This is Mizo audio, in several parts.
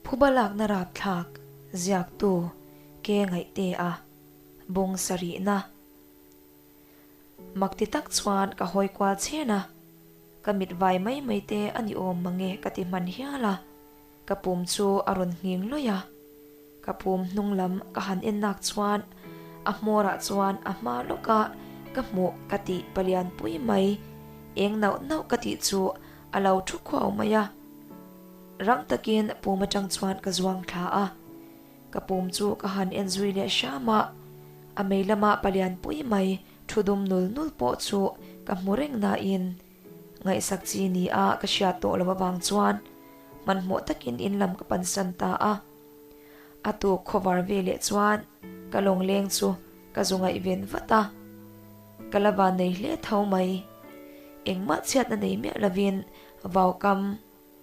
Phuba lakna rapthlak ziaktu ke ngaihte a bung sarihna. Mak ti tak chuan ka hawi kual chhen a, ka mit vai mai mai te a ni awm mange ka ti hman hial a, ka pum chu a rawn nghing lawih a. Ka pum hnung lam ka han en nak chuan a hmawrah chuan a hma lawka ka hmuh ka tih palian pui mai eng nauh nauh ka tih chu a lo thu khuau mai a. Rang takin pum atang chuan ka zuang thla a, ka pum chu ka han en zui leh hram a, a mei lama palian pui mai thu dum nul nul pawh chu ka hmu reng nain ngaihsak chi ni a ka hriat tawh lo avang chuan hmanhmawh takin in lam ka pansan ta a. A tuk khawvar ve leh chuan ka lawngleng chu ka zu ngaihven vat a, ka la van nei hle tho mai. Engmah chhiatna nei miah lovin vaukam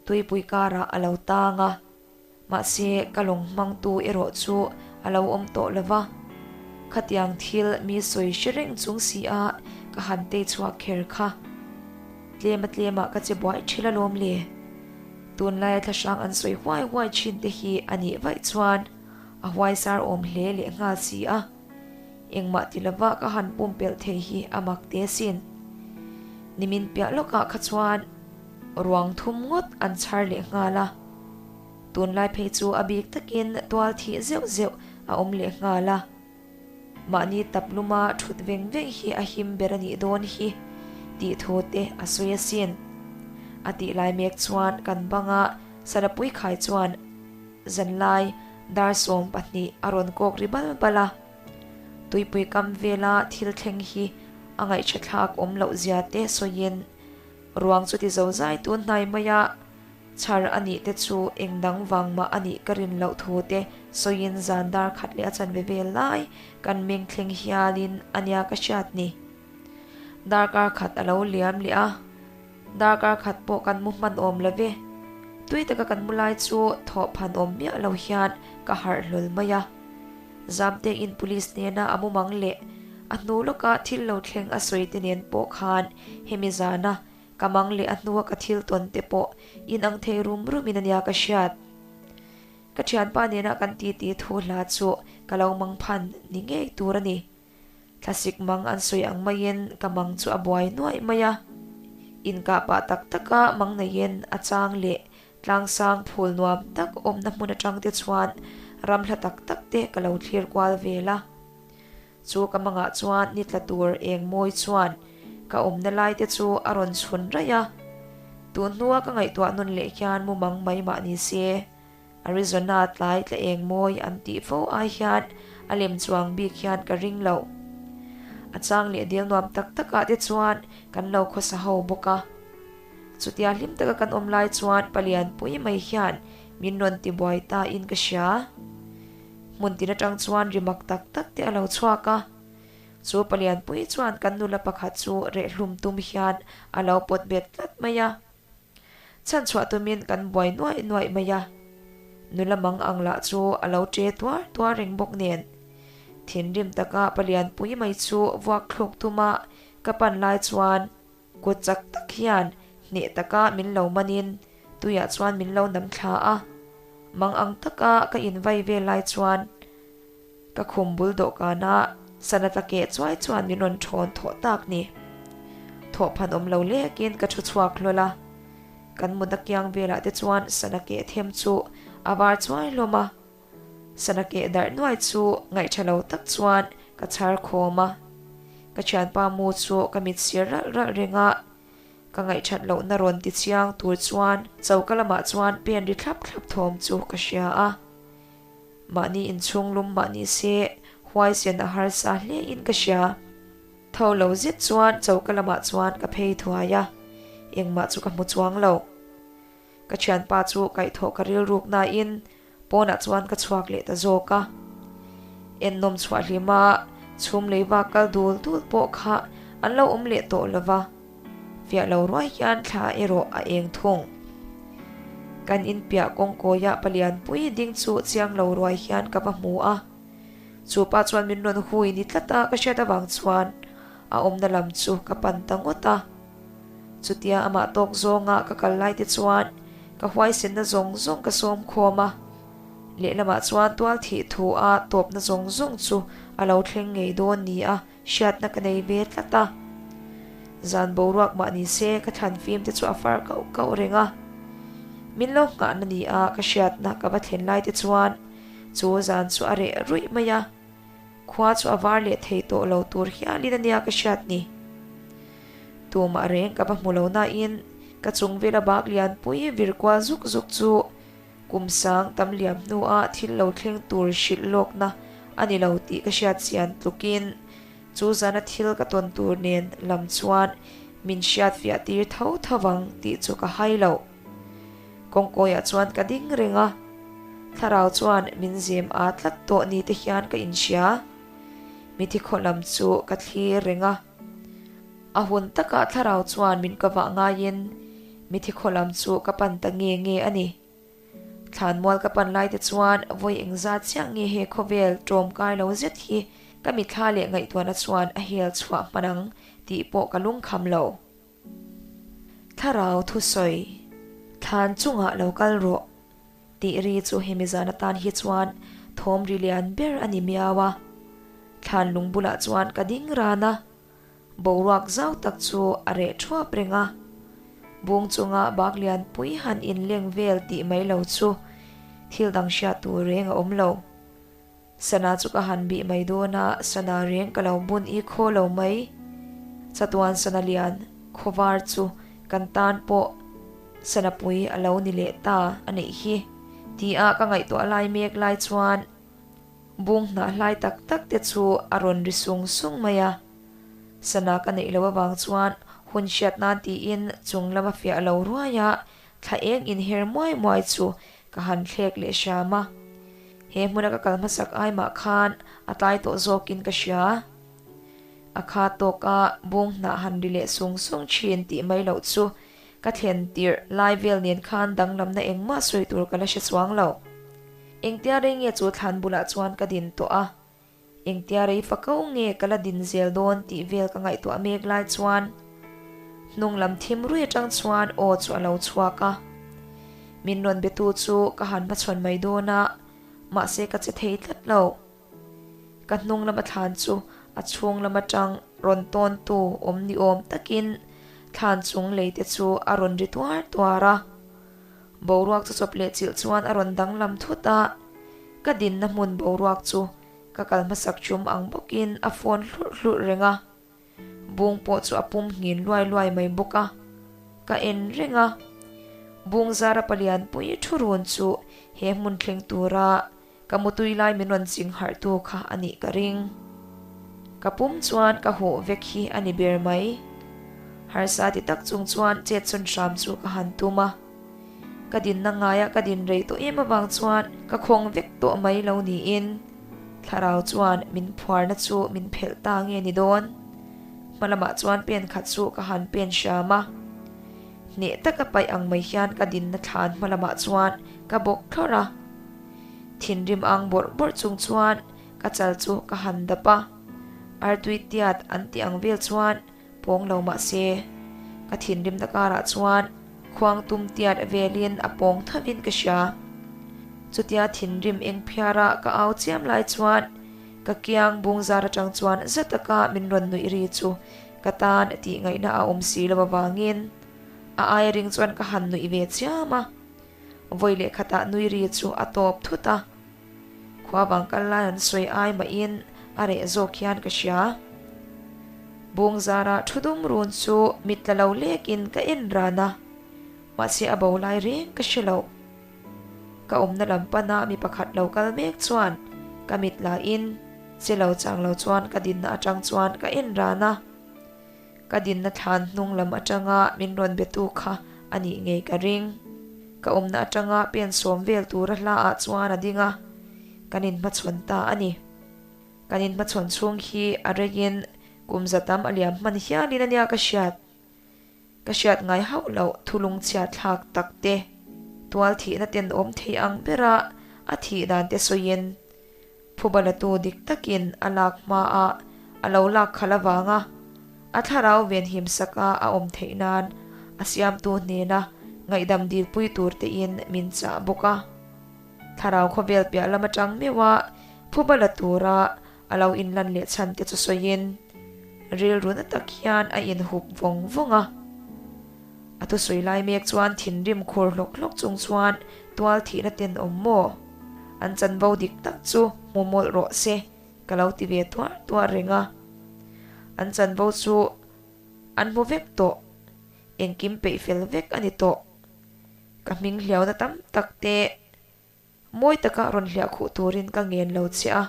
tuipui karah a lo tang a, mahse ka lawng hmangtu erawh chu a lo awm tawh lo va. Khatiang thil mi sawi hre reng chung si a ka han tei chhuak kher kha. Tlema tlemah ka che buai thil alawm le. Tunlaia thlahrang an sawi huai huai thin te hi a nih vaih chuan a huaisar awm hle leh nghal si a, engmah ti lova ka han pumpelh thei hi a mak te asin. Nimin piah lawkah kha chuan ruang thum ngawt an chhar leh nghal a, tunlai phei chu a bik takin tual thih zeuh zeuh a awm leh nghal a. Mahni tap luma thut veng veng hi a him ber a nih dawn hi tih thu te a sawi asin. A tih lai mek chuan kan banga Sanapui khai chuan zanlai dar 12 a rawn kawk ri bal bal a. Tuipui kam vela thil thleng hi a ngaihthathlak awm loh zia te sawiin ruang chu ti zo zai tun hnai mai a. Chhar a nih te chu eng dang vang mah a nih ka rin loh thu te sawiin zan dar khat leh a chanve vel lai kan meng thleng hialin a nia ka hriat ni. Darkar khat a lo liam leh a, darkar khat pawh kan mu hman awm lo ve. Tui taka kan mu lai chu thawh phan awm miah lo hian ka harh hlawl mai a. Zamtein police hnena a mumang leh a hnu lawka thil lo thleng a sawi te nen pawh khan hemi zana Ka mang leh a hnua ka thil tawn te pawh in ang thei rum rum in ania ka hriat. Ka thianpa nena kan titi thu hla chu ka lo mang phan ni ngei tur a ni. Thlasik mang an sawi ang maiin ka mang chu a buai nuaih mai a. Inkah pah tak taka mang neiin a chang leh tlangsang phul nuam tak awmna hmun atang te chuan ram hla tak tak te ka lo thlir kual vel a. Chu ka mangah chuan ni tla tur eng mawi chuan ka awmna lai te chu a rawn chhun raih a. Tun hnua ka ngaihtuah nawn leh hian mumang mai mah ni se, Arizona tlai tla eng mawi an tih fo ai hian a lem chuang bik hian ka ring lo. A chang leh dil nuam tak takah te chuan kan lo khawsa ho bawk a. Chutia hlim taka kan awm lai chuan palian pui mai hian min rawn ti buai ta in ka hria. Hmun tin atang chuan ri mak tak tak te a lo chhuak a. Chu palianpui chuan kan nula pakhat chu rehhlum tum hian a lo pawt bet tlat mai a. Chhan chhuah tumin kan buai nuaih nuaih mai a. Nula mang ang lah chu a lo che tuar tuar reng bawk nen. Thinrim taka palianpui mai chu vuak thluk tuma ka pan lai chuan kut chak tak hian hneh taka min lo manin tuiah chuan min lo nam thla a. Mang ang taka ka invai vel lai chuan ka khum bul dawhkana sana tla keh chuai chuan min rawn thawn thawh tak ni. Thawh phan awm lo lekin ka thu chhuak hlawl a. Kan mut a kiang velah te chuan sana keh them chu a var chuai hlawm a. Sana keh darh nuai chu ngaihṭha lo tak chuan ka chhar khawm a. Ka thianpa mu chu ka mit sir ralh ralh reng a. Ka ngaihṭhat lohna rawn ti chiang tur chuan choka lamah chuan pen ri thlap thlap thawm chu ka hria a. Mahni inchhung lum mah ni se huaisen a harsa hle in ka hria. Tho lo zet chuan choka lamah chuan ka phei thuai a, engmah chu ka hmu chuang lo. Ka thianpa chu kaihthawh ka rilruk nain pawnah chuan ka chhuak leh ta zawk a. Ennawm chhuah hlima chhum leiva kal dul dul pawh kha an lo awm leh tawh lo va, fiah lo ruai hian thla erawh a eng thung. Kan inpiah kawngkawiah palianpui ding chu chiang lo ruai hian ka va hmu a. Chu pa chuan min rawn hui ni tlat a ka hriat avang chuan a awmna lam chu ka pan ta ngawt a. Chutia amah tawk zawnga ka kal lai te chuan ka huaisenna zawng zawng ka sawm khawm a. Lehlamah chuan tual thih thu a tawpna zawng zawng chu a lo thleng ngei dawn ni a hriatna ka nei ve tlat a. Zan boruak mah ni se ka thlan fim te chu a far kauh kauh reng a. Min lo nghahna ni a ka hriatna ka va thlen lai te chuan chu zan chu a reh ruih mai a. Khua chu a var leh thei tawh lo tur hialin a nia ka hriat ni. Tumah reng ka va hmu lo nain ka chung vela bak lianpui vir kual zuk zuk chu kum sang tam liam hnua thil lo thleng tur hrilh lawkna a ni lo tih ka hriat chian tlukin chu zana thil ka tawn tur nen lam chuan min hriat fiah tir tho tho vang tih chu ka hai lo. Kawngkawiah chuan ka ding reng a, thlarau chuan min zem a tlat tawh ni te hian ka inhria. Mithi khaw lam chu ka thlir reng a. A hun takah thlarau chuan min ka vah ngaiin mithi khaw lam chu ka pan ta nge nge a ni. Thlanmual ka pan lai te chuan vawi engzat chiah nge he khawvel ṭawmkai lo zet hi ka mithla leh ngaihtuahna chuan a hel chhuah hman ang tih pawh ka lungkham lo. Thlarau thusawi, Thlan chungah lo kal rawh, tih ri chu hemi zan atan hi chuan thawm ri lian ber a ni miau a. Thlan lung bulah chuan ka ding ran a, boruak zau tak chu a reh thuap reng a. Bung chunga bak lian pui han inleng vel tih mai lo chu thil dang hriat tur reng a awm lo. Sana chu ka han bih mai dawn a, sana reng ka lo bun i khaw lo mai. Chatuan sana lian khawvar chu kan tan pawh sana pui a lo ni leh ta a nih hi tia ka ngaihtuah lai mek lai chuan bung hnah hlai tak tak te chu a rawn ri sung sung mai a. Sana ka neih loh avang chuan hun hriat nan tiin chung lama fiah lo ruai a, thla eng inher muai muai chu Ka han thlek leh hram a, he hmuna ka kal hmasak ai mah khan a tlai tawh zawkin ka hria. A kha tawka bung hnah han ri leh sung sung thin tih mai loh chu ka thlen tirh lai vel nen khan danglamna engmah sawi tur ka la hre chuang lo. Engtia rei nge chu thlan bulah chuan ka din tawh a, Engtia rei fa ko nge ka la din zel dawn tih vel ka ngaihtuah mek lai chuan hnung lam thim rui atang chuan aw chu a lo chhuak a. Min rawn betu chu ka han hmachhawn mai dawn a, mahse ka che thei tlat lo. Ka hnung lama thlan chu a chhung lam atang rawn tawntu awm ni awm takin thlan chung lei te chu a rawn ri tuar tuar a. Boruak chu chawp leh chilh chuan a rawn danglam thut a, ka dinna hmun boruak chu ka kal hmasak chum ang bawkin a fawn hlurh hlurh reng a, bung pawh chu a pum nghin luai luai mai bawk a, ka en reng a. Bung zara palian pui thu run chu he hmun thleng tura Ka mutui lai min rawn ching harh tu kha a nih ka ring. Ka pum chuan ka huh vek hi a ni ber mai. Harsa ti tak chung chuan chet chun hram chu ka han tum a. Ka dinna ngaia ka din rei tawh em avang chuan ka khawng vek tawh mai lo niin thlarau chuan min phuarna chu min phelh ta nge ni dawn. Hma lamah chuan pen khat chu ka han pen hram a. Hneh taka paih ang mai hian ka dinna thlan hma lamah chuan ka bawk thlawrh a. Thinrim ang bawrh bawrh chung chuan ka chal chu ka han dap a, artui tiat an tih ang vel chuan pawng lo mah se, ka thinrimna karah chuan khuang tum tiat velin a pawng thovin ka hria. Chutia thinrim eng phiara ka au chiam lai chuan ka kiang bung zar atang chuan za taka min rawn nuih ri chu ka tan tih ngaihna a awm si lo avangin a aia ring chuan ka han nuih ve chiam a. Vawi leh khatah nui ri chu a tawp thut a, khua vang kal lai an sawi ai mahin a reh zawk hian ka hria. Bung zara thu dum run chu mit tla lo lekin ka en ran a, mahse a bo lai reng ka hre lo. Ka awmna lam pana mi pakhat lo kal mek chuan ka mit lain che lo chang lo chuan ka dinna atang chuan ka en ran a. Ka dinna thlan hnung lam atanga min rawn betu kha a nih ngei ka ring. Ka awmna atanga pen sawm vel tura hla ah chuan a ding a, kan inhmachhawn ta a ni. Kan inhmachhawn chhung hi a reiin kum za tam a liam hman hialin a nia ka hriat. Ka hriat ngai hauh loh thulung chhiat thlak tak te, tual thihna ten awm thei ang bera a thih dan te sawiin Phubalatu dik takin a lak hmaah a lo lak khalh avanga a thlarau venhim saka a awm theih nan a siamtu hnena ngaihdam dilpui tur tein min chah bawk a. Thlarau khawvel piah lam atang meuha phuba la tura a lo inlan leh chhan te chu sawiin rilru na tak hian a inhup vawng vawng a. A thusawi lai mek chuan thinrim khur hlawk hlawk chung chuan tual thihna ten awm maw? An chanvo dik tak chu hmu mawlh rawh se ka lo ti ve tuar tuar reng a. An chanvo chu an hmu vek tawh, engkim peih fel vek a ni tawh. Ka hming hliauna tam tak te mawi taka rawn hliah khuh turin ka ngen lo che a,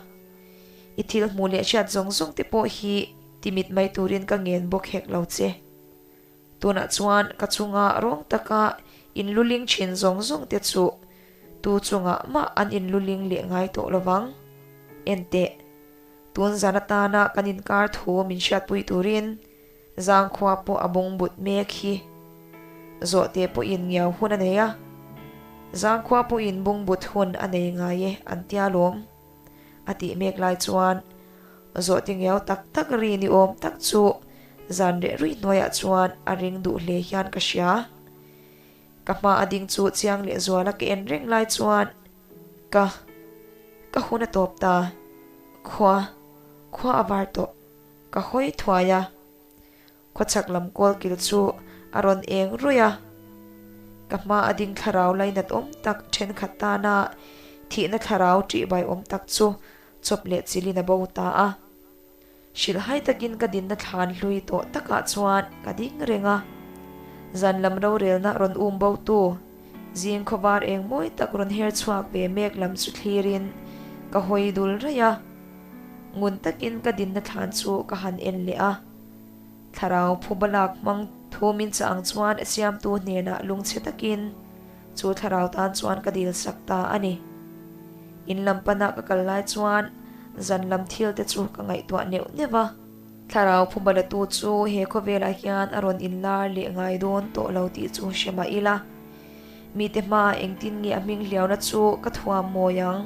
i thil hmuh leh hriat zawng zawng te pawh hi ti mit mai turin ka ngen bawk hek lo che. Tunah chuan ka chunga rawng taka inluling thin zawng zawng te chu tu chungah mah an inluling leh ngai tawh lovang. Enteh, tun zan atana kan inkar thu min hriatpui turin Zangkhua pawh a bungbut mek hi. Zawhte pawhin ngiau hun a nei a, Zangkhua pawhin bungbut hun a nei ngai e an tia lawm. A tih mek lai chuan zawhte ngiau tak tak ri ni awm tak chu zan reh ruih hnuaiah chuan a ring duh hle hian ka hria. Ka hma a ding chu chiang leh zuala ka en reng lai chuan ka ka hun a tawp ta. Khua khua a var tawh. Ka hawi thuai a, khawchhak lam kawl kil chu a rawn eng ruih a. Ka hma a ding thlarau lainat awm tak thenkhat tana thihna thlarau ṭihbai awm tak chu chawp leh chilin a bo ta a. Hrilhhai takin ka dinna thlan hlui tawh takah chuan ka ding reng a. Zan lam rorelna rawn um bo tu zing khawvar eng mawi tak rawn her chhuak ve mek lam chu thlirin ka hawi dul raih a. Ngun takin ka dinna thlan chu ka han en leh a. Thlarau phuba lak hmang thu min chah ang chuan siamtu hnenah lungchhe takin chu thlarau tan chuan ka dil sak ta a ni. In lam pana ka kal lai chuan zan lam thil te chu ka ngaihtuah neuh neuh a. Thlarau phuba latu chu he khawvelah hian a rawn inlar leh ngai dawn tawh lo tih chu hre mah ila. Mite hmaah engtin nge a hming hliauna chu ka thuam mawi ang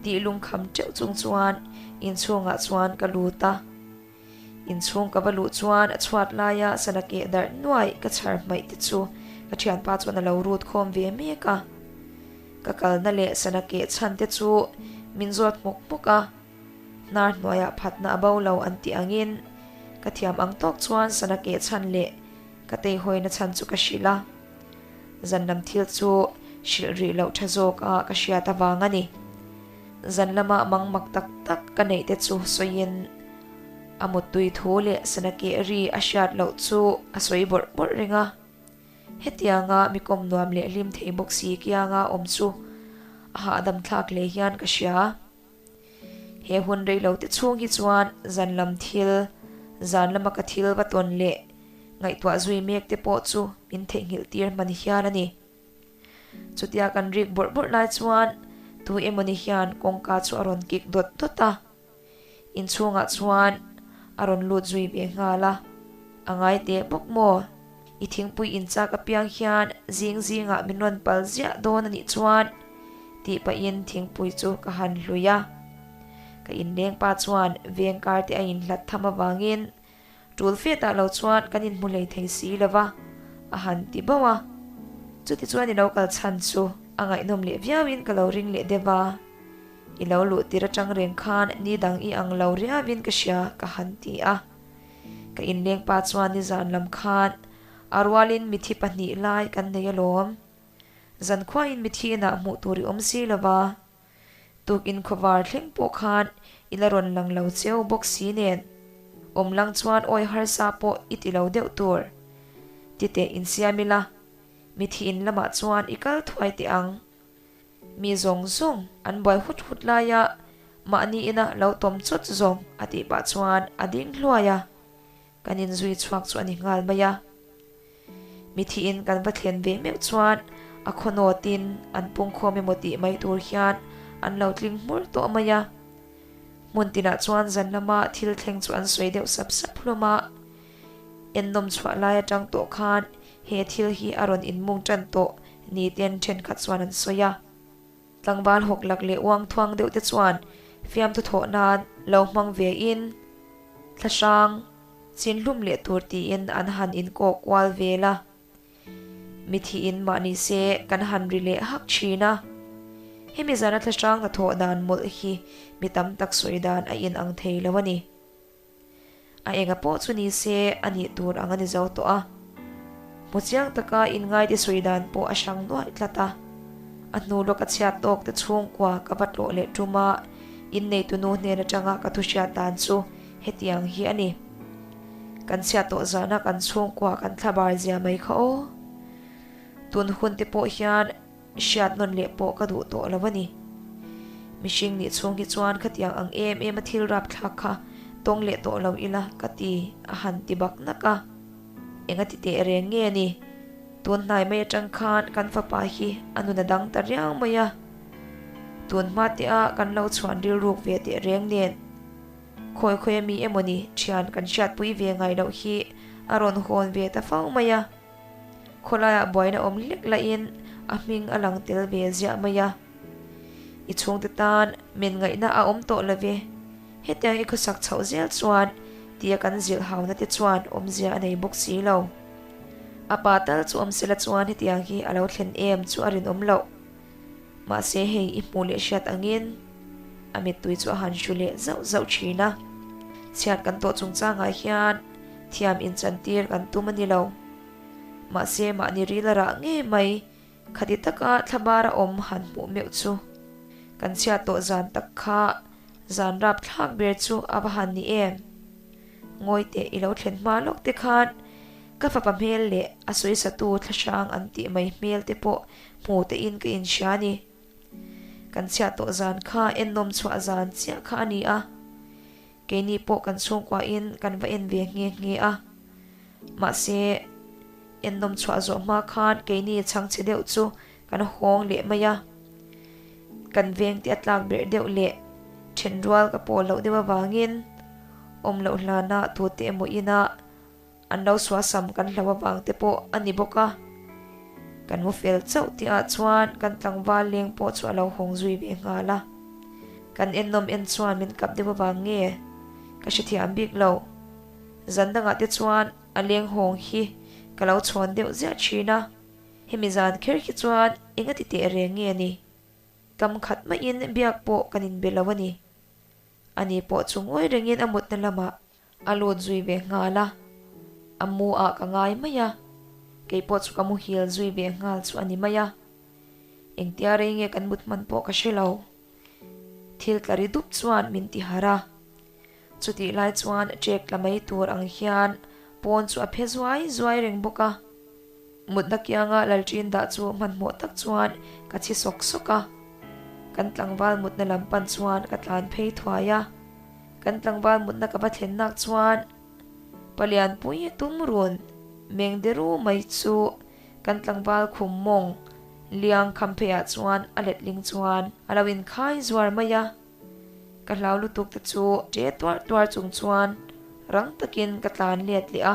tih lungkham teuh chung chuan inchhungah chuan ka lut a. Inchhung ka va luh chuan a chhuat laia sana keh darh nuaih ka chhar hmaih te chu ka thianpa chuan a lo rut khawm ve mek a. Ka kalna leh sana keh chhan te chu min zawt hmawk hmawk a. Hnar hnuaiah phatna a bo lo an tih angin ka thiam ang tawk chuan sana keh chhan leh ka teihawina chhan chu ka hrilh a. Zan lam thil chu hrilh rih loh tha zawk a ka hriat avang a ni. Zan lama mang mak tak tak ka neih te chu sawiin a muttui thu leh sana keh ri a hriat loh chu a sawi bawrh bawrh reng a. Hetianga mi kawm nuam leh hlim thei bawk si kianga awm chu a hahdam thlak hle hian ka hria. He hun rei lo te chhung hi chuan zan lam thil, zan lama ka thil va tawn leh ngaihtuah zui mek te pawh chu min theihnghilh tir hman hial a ni. Chutia kan rik bawrh bawrh lai chuan tu emawni hian kawngka chu a rawn kik dawt dawt a. Inchhungah chuan a rawn lut zui ve nghal a, A ngai teh bawk maw? I thingpui inchak apiang hian zing zingah min rawn pal ziah dawn a nih chuan tih pahin thingpui chu ka han hlui a. Ka inleng pa chuan veng kar te a inhlat tham avangin Tul fetah lo chuan kan inhmu hlei thei si lo va, a han ti bauh a. Chutichuan i lo kal chhan chu a ngaihnawm leh viauin ka lo ring leh deuh a. I lo luh tir atang reng khan ni dang i ang lo riauin ka hria ka han ti a. Ka inleng pa chuan nizan lam khan a rualin mithi pahnih lai kan nei alawm. Zankhuain mithi inah hmuh tur i awm si lo va. Tukin khawvar thleng pawh khan i la rawn lang lo cheu bawk si nen, awm lang chuan awi harsa pawh i ti lo deuh tur. Titeh insiam ila, mithi in lamah chuan i kal thuai teh ang. Mi zawng zawng an buai hut hut laia mahni ina lo tawm chawt zawng a tih pah chuan a ding hluai a. Kan inzui chhuak chu a ni nghal mai a. Mithiin kan va thlen ve meuh chuan a khawnawtin an pungkhawm emaw tih mai tur hian an lo tling hmur tawh mai a. Hmun tinah chuan zan lama thil thleng chu an sawi deuh sap sap hlawm a. Ennawm chhuah lai atang tawh khan he thil hi a rawn inmung tan tawh ni ten thenkhat chuan an sawi a. Tlangval hawk lak leh uang thuang deuh te chuan fiamthu thawh nan lo hmang ve in thlahrang chin hlum leh tur tiin an han inkawk kual vel a. Mithi in mah ni se kan han ri leh hak thin a. Hemi zana thlahrang hnathawh dan mawlh hi mi tam tak sawi dan a in ang thei lo a ni. A enga pawh chu ni se a nih tur ang a ni zo tawh a. Hmu chiang taka inngaite sawi dan pawh a hrang nuaih tlat a. A hnu lawk a chhiat tawk te chhungkua ka va tlawh leh tum a, inneitunu hnen atanga ka thu hriat dan chu hetiang hi a ni. Kan chhiat tawh zana kan chhungkua kan thlabar zia mai kha aw. Tun hun te pawh hian hriat nawn leh pawh ka duh tawh lo a ni. Mihring nih chhung hi chuan khatiang ang em em a thil rapthlak kha tawng leh tawh lo ila ka ti a han ti bak nak a. Enga ti teh reng nge ni? Tun hnai mai atang khan kan fapa hi a nun a dang ta riau mai a. Tun hma te a kan lo chhuan rilruk ve teh reng nen. Khawi khawi a mi emaw ni thian kan hriatpui ve ngai loh hi a rawn hawn ve ta fo mai a. Khawlaiah buaina awm hlek lahin a hming a lang tel ve ziah mai a. I chhungte tan men ngaihna a awm tawh lo ve. Hetiang i khawsak chhoh zel chuan tia kan zilh hauna te chuan awmzia a nei bawk si lo. A pa tal chu awm sela chuan hetiang hi a lo thlen em chu a rinawm loh. Mahse hei i hmuh leh hriat angin a mittui chu a han hru leh zauh zauh thin a. Chhiat kan tawh chungchangah hian thiam inchantir kan tum a ni lo. Mahse mahni ril a rah ngei mai khati taka thlabar a awm han hmuh meuh chu. Kan chhiat tawh zan tak kha zan rap thlak ber chu a va han ni em? Ngawi teh i lo thlen hma lawk te khan ka fapa hmel leh a sawisatu thlahrang an tih mai hmel te pawh Hmu te in ka inhria a ni. Kan chhiat tawh zan kha ennawm chhuah zan chiah kha a ni a. Keini pawh kan chhungkua in kan va en ve nghe nghe a. Mahse, ennawm chhuah zawh hma khan keini chhangchhe deuh chu kan hawng leh mai a. Kan veng te a tlak berh deuh leh thenrual ka pawl loh deuh avangin awm loh hlana tute emaw inah An lo suasam kan hlo avang te pawh a ni bawk a, kan mu fel chauh tihah chuan kan tlangval leng pawh chu a lo hawng zui ve nghal a. Kan ennawm en chuan min kap deuh avang nge ka hrethiam bik lo. Zan dangah te chuan a leng hawng hi ka lo chhawn deuh ziah thin a, hemi zan kher khi chuan eng a ti teh reng nge ni? Kam khat maiin biak pawh kan inbe lo a ni. Ani pawh chu ngawi rengin a mutna lamah A lut zui ve nghal a, a mu ah ka ngai mai a, kei pawh chu ka muhil zui ve nghal chu a ni mai a. Engtia rei nge kan mut hman pawh ka hre lo. Thil tla ri dup chuan min ti harh a, chutih lai chuan ṭek tla mai tur ang hian pawn chu a phe zuai zuai reng bawk a. Mutna kianga Lalṭin dah chu hmanhmawh tak chuan ka chhi sawk sawk a, kan tlangval mutna lam pan chuan ka tlan phei thuai a. Kan tlangval mutna ka va thlen nak chuan Palianpui tum run meng deru mai chu kan tlangval khum mawng liang kham pheiah chuan a letling chuan a lo inkhai zuar mai a. Ka hlau lutuk te chu ṭe tuar tuar chung chuan rang takin ka tlan let leh a,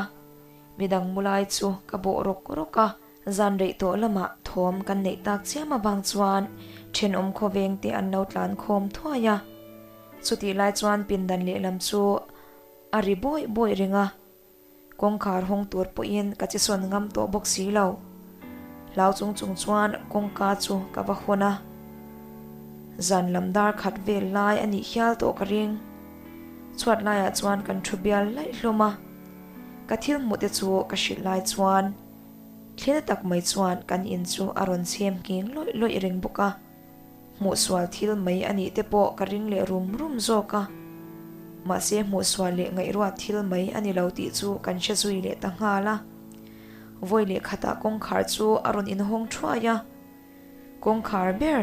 midang mu lai chu ka bawh rawk rawk a. Zan reih tawh lamah thawm kan neih tak chiam avang chuan thenawm khawveng te an lo tlan khawm thuai a. Chutih lai chuan pindan lehlam chu a ri bawih bawih reng a, kawngkhar hawng tur pawhin ka che sawn ngam tawh bawk si lo. Hlau chung chung chuan kawngka chu ka va hawn a, zan lam dar khat vel lai a nih hial tawh ka ring. Chhuat laiah chuan kan thu bial laih hlawm a, ka thil hmuh te chu ka hrilh lai chuan Thil tak mai chuan kan in chu a rawn chhem nghing lawih lawih reng bawk a. Hmuhsual thil mai a nih te pawh ka ring leh rum rum zawk a. Mahse hmuhsual leh ngaihruat thil mai a ni lo tih chu kan hre zui leh ta nghal a. Vawi leh khatah kawngkhar chu a rawn inhawng thuai a. Kawngkhar ber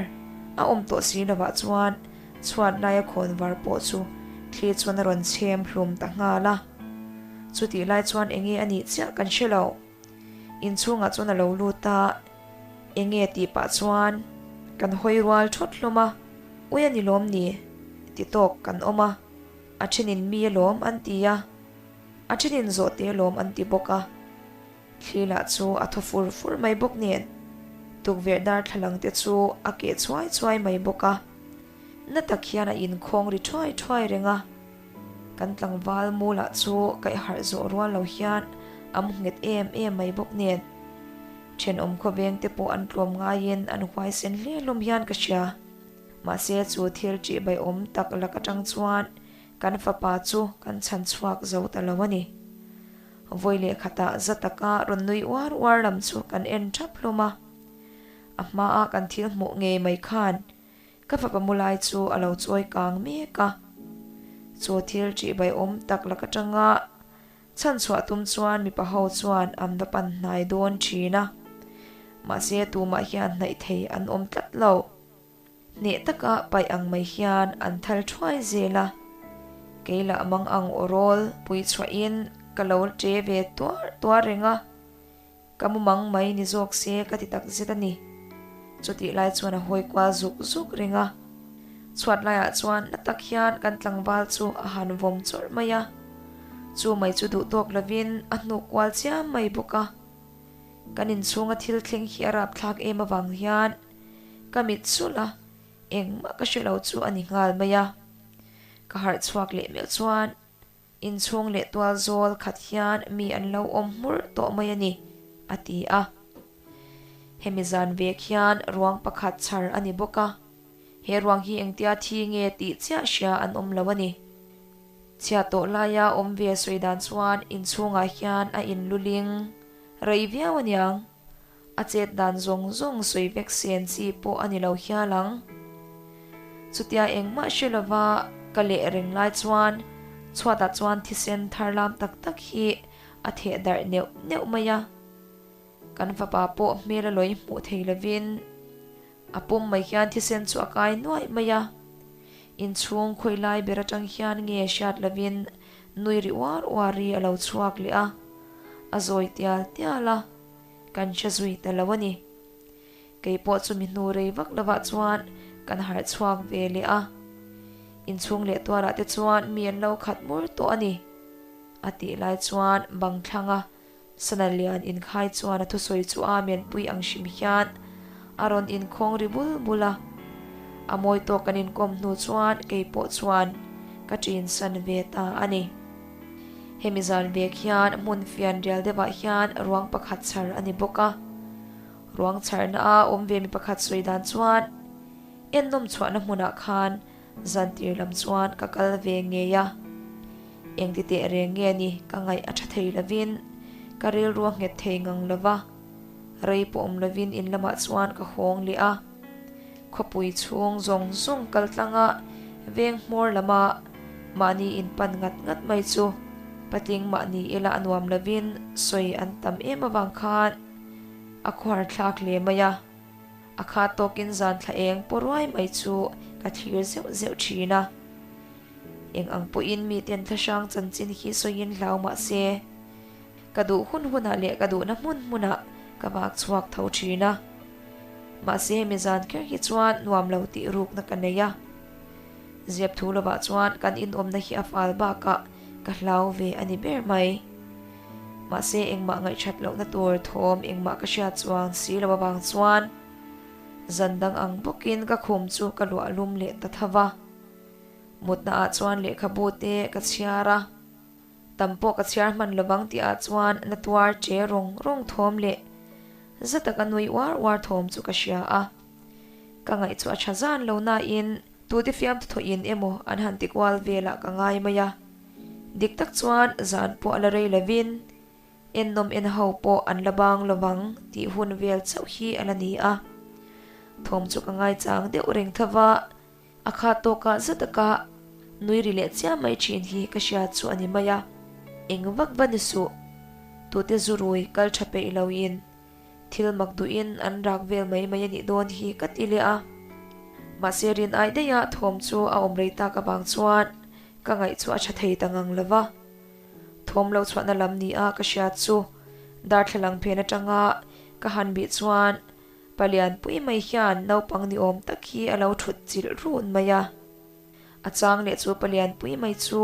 a awm tawh si lovah chuan chhuat laia khawn var pawh chu thli chuan a rawn chhem hlum ta nghal a. Chutih lai chuan enge a nih chiah kan hre lo. Inchhungah chuan a lo lut a, enge tih pah chuan kan hawi rual thawt hlawm a, Ui a ni lawm ni? ti tawk kan awm a, a thenin mi alawm an ti a, a thenin zawhte alawm an ti bawk a. Thli lah chu a thaw fur fur mai bawk nen, tukverh darthlalang te chu a keh chuai chuai mai bawk a. Na tak hian a inkhawng ri thuai thuai reng a, kan tlangval mu lah chu kaih harh zawh rual lo hian a mu nghet em em mai bawk nen. Thenawm khawveng te pawh an tlawm ngaiin an huaisen hle hlawm hian ka hria. Mahse chu thil ṭihbaiawm tak lak aṭang chuan kan fapa chu kan chhan chhuak zo ta lo a ni. Vawi leh khatah za taka rawn nui uar uar lam chu kan en ṭhap hlawm a. A hmaa kan thil hmuh ngei mai khan Ka fapa mu lai chu a lo chawi kang mek a, chu thil ṭihbaiawm tak lak aṭanga chhanchhuah tum chuan mipa ho chuan an va pan hnai dawn ṭhin a, mahse tumah hian hnaih thei an awm tlat lo. Hneh taka paih ang mai hian an thal ṭhuai zel a, kei lah mang ang aw rawl pui chhuahin ka lo ṭe ve tuar tuar reng a. Ka mu mang mai ni zawk se ka ti tak zet a ni. Chutih lai chuan a hawi kual zuk zuk reng a. Chhuat laiah chuan na tak hian kan tlangval chu a han vawm chawrh mai a. Chu mai chu duh tawk lovin a hnuk kual chiam mai bawk a. Kan inchhunga thil thleng hi a rapthlak em avang hian ka mit sulh a, engmah ka hre lo chu a ni nghal mai a. Ka harh chhuak leh meuh chuan Inchhung leh tual zawl khat hian mi an lo awm hmur tawh mai a ni, a ti a. Hemi zan vek hian ruang pakhat chhar a ni bawk a, he ruang hi engtia thi nge tih chiah hria an awm lo a ni. Chhiat tawh laia awm ve sawi dan chuan inchhungah hian a inluling rei viau a niang. A chet dan zawng zawng sawi vek sen chi pawh a ni lo hial ang. Chutia engmah hre lova ka leh reng lai chuan chhuatah chuan thisen thar lam tak tak hi a theh darh neuh neuh mai a. Kan fapa pawh hmel a lawi hmuh thei lovin A pum mai hian thisen chu a kai nuaih mai a, inchhung khawi lai ber atang hian nge hriat lovin nui ri uar uar ri a lo chhuak leh a, a zawi tial tial a, kan hre zui ta lo a ni. Kei pawh chu mi hnu rei vak lovah chuan kan harh chhuak ve leh a, inchhung leh tuarah te chuan mi an lo khat mur tawh a ni, a tih lai chuan bang thlang a Sana lian inkhai chuan a thusawi chu a menpui ang hrim hian a rawn inkhawng ri bul bul a. A mawi tawk kan inkawm hnu chuan kei pawh chuan ka ṭinsan ve ta a ni. Hemi zan vek hian hmun fian rial deuhah hian ruang pakhat chhar a ni bawk a. Ruang chharna a awm ve mi pakhat sawi dan chuan ennawm chhuahna hmunah khan Zantir lam chuan ka kal ve ngei a, engti teh reng nge ni ka ngaih a tha thei lovin ka rilru a nghet thei ngang lo va, rei pawh awm lovin in lamah chuan ka hawng leh a. Khawpui chhung zawng zawng kal tlanga veng hmawr lama mahni in pan ngat ngat mai chu patling mahni ila a nuam lovin sawi an tam em avang khan a khuar thlak hle mai a. A kha tawkin zan thla eng paw ruai mai chu ka thlir zeuh zeuh thin a. Eng ang pawhin miten thlahrang chanchin hi sawiin hlau mah se, ka duh hun hunah leh ka duhna hmun hmunah ka vak chhuak tho thin a. Mahse hemi zan kher hi chuan nuam lo tih rukna ka nei a. Ziap thu lovah chuan kan inawmna hi a fal bakah ka hlau ve a ni ber mai. Mahse engmah ngaihṭhat lohna tur thawm engmah ka hriat chuang si lo avang chuan zan dang ang bawkin ka khum chu ka luah lum leh ta tho va. Mutna ah chuan lehkhabu te ka chhiar a, tam pawh ka chhiar hman lovang tih ah chuan na tuar che rawng rawng thawm leh za taka nui uar uar thawm chu ka hria a. Ka ngaih chu a ṭha zan lo nain tute fiamthu thawhin emaw an han ti kual velah ka ngai mai a. Dik tak chuan zan pawh a la rei lovin ennawm en ho pawh an la bang lovang tih hun vel chauh hi a la ni a. Thawm chu ka ngaichang deuh reng tho va, a khat tawkah za taka nui ri leh chiam mai thin hi ka hriat chu a ni mai a. Eng vak va ni suh, tute zu rui kal tha peih loin Thil mak duhin an rak vel mai mai a nih dawn hi ka ti leh a. Mahse rin ai daiha thawm chu a awm rei tak avang chuan ka ngaih chu a tha thei ta ngang lo va. Thawm lo chhuahna lam ni a ka hriat chu darthlalang phen atanga ka han bih chuan palian pui mai hian naupang ni awm tak hi a lo thut chilh run mai a. A chang leh chu palian pui mai chu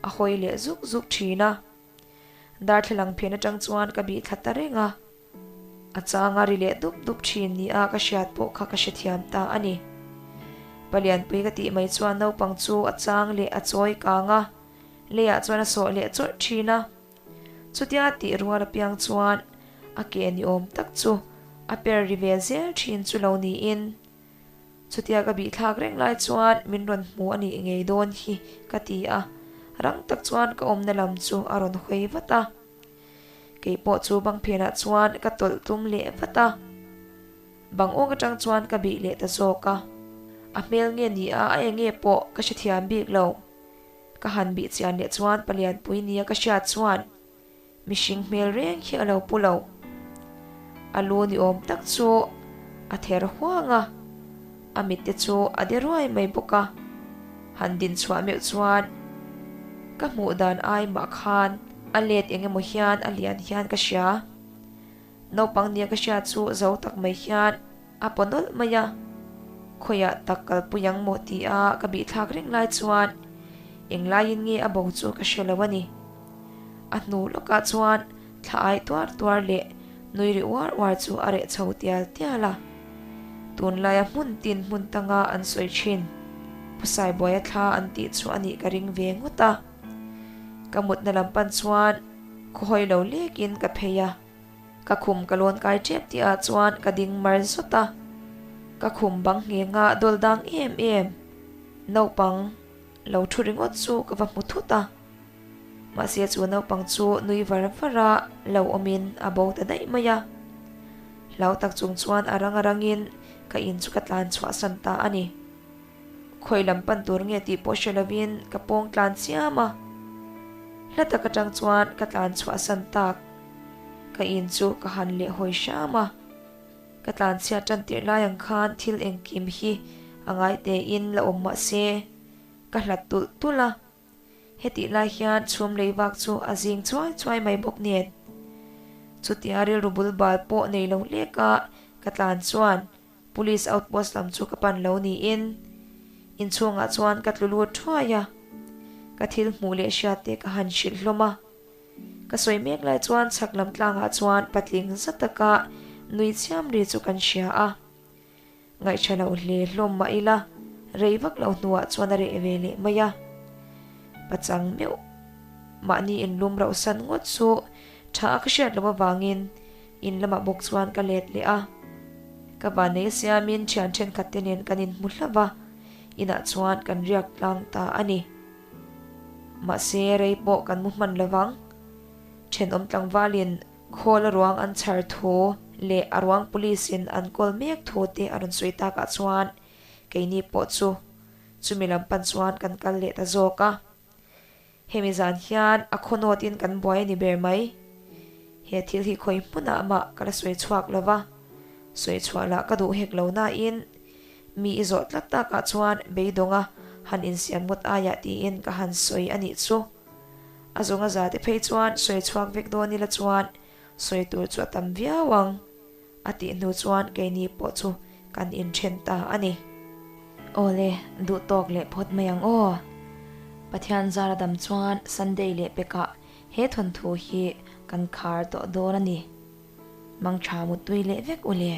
a hawi leh zuk zuk thin a. Darthlalang phen atang chuan ka bih thla ta reng a, a changa ri leh dup dup thin ni a ka hriat pawh kha ka hrethiam ta a ni. Palianpui ka tih mai chuan naupang chu a chang leh a chawi kang a, leiah chuan a sawh leh chawrh thin a. Chutia tih rual apiang chuan a ke ni awm tak chu a per ri ve zel thin chu lo niin. Chutia ka bihthlak reng lai chuan min rawn hmu a nih ngei dawn hi ka ti a, rang tak chuan ka awmna lam chu a rawn hawi vat a. Kei pawh chu bang phenah chuan ka tawlh tum leh vat a. Bang awng atang chuan ka bih leh ta zawk a. A hmel nge ni a, a eng nge pawh ka hrethiam bik lo. Ka han bih chian leh chuan palianpui nia ka hriat chuan Mihring hmel reng hi a lo pu lo. A lu ni awm tak chu a ther huang a, a mit te chu a de ruai mai bawk a. Han din chhuah meuh chuan ka hmuh dan ai mah khan a let eng emaw hian a lian hian ka hria. Naupang nia ka hriat chu zo tak mai hian A paw nawlh mai a, khawiah tak kalpui ang maw ti a ka bihthlak reng lai chuan englaiin nge a bo chu ka hre lo a ni. A hnu lawkah chuan thla ai tuar tuar leh nui ri uar uar chu a reh chho tial tial a. Tunlaia hmun tin hmun tanga an sawi thin Pu Saibuaia thla an tih chu a nih ka ring ve ngawt a. Ka mutna lam pan chuan khawhawi lo lekin ka phei a. Ka khum ka lawn kai tep tih ah chuan ka ding mar zawt a, ka khum bang ngheng a dawl dang em em. Naupang lo thu ringawt chu ka va hmu thut a, mahse chu naupang chu nui var var a lo awmin a bo ta daih mai a. Hlau tak chung chuan a rang a rangin ka in chu ka tlan chhuahsan ta a ni. Khawi lam pan tur nge tih pawh hre lovin ka pawng tlan chiam a, hla tak atang chuan ka tlan chhuahsan tak. Ka in chu ka han leh hawi hram a, ka tlan chhiat tan tirh lai ang khan thil engkim hi a ngai tein la awm mah se ka hlat tulh tulh a, hetih lai hian chhum lei vak chu a zing chuai chuai mai bawk nen. Chutia rilru bul bal pawh nei lo lek a ka tlan chuan Police outpost lam chu ka pan lo niin inchhungah chuan ka tlu lut thuai a, ka thil hmuh leh hriat te ka han hrilh hlawm a. Ka sawi mek lai chuan chhak lam tlangah chuan patling za taka nui chiam ri chu kan hria a. Ngaihṭha lo hle hlawm mah ila rei vak lo hnuah chuan a reh ve leh mai a. Pachang meuh mahni inlum rauhsan ngawt chu ṭha a ka hriat loh avangin In lamah bawk chuan ka let leh a, ka vannei siamin thian thenkhat te nen kan inhmu hlauh va, inah chuan kan riak tlang ta a ni. Mahse rei pawh kan mu hman lo vang. Thenawm tlangvalin khawl a ruang an chhar thu leh a ruang police in an kawl mek thu te a rawn sawi takah chuan keini pawh chu chumi lam pan chuan kan kal leh ta zawk a. Hemi zan hian a khawnawtin kan buai a ni ber mai. He thil hi khawi hmunah mah ka la sawi chhuak lo va, sawi chhuah lah ka duh hek lo nain mi i zawh tlat takah chuan beidawnga han insiam ngawt aiah tiin ka han sawi a nih chu. A zawnga za te phei chuan sawi chhuak vek dawn ila chuan sawi tur chu a tam viau ang. A tih hnu chuan keini pawh chu kan inthen ta a ni. Awle, duh tawk leh phawt mai ang aw. Pathian zara dam chuan Sunday leh pekah he thawnthu hi kan khar tawh dawn a ni. Mangtha muttui leh vek u le.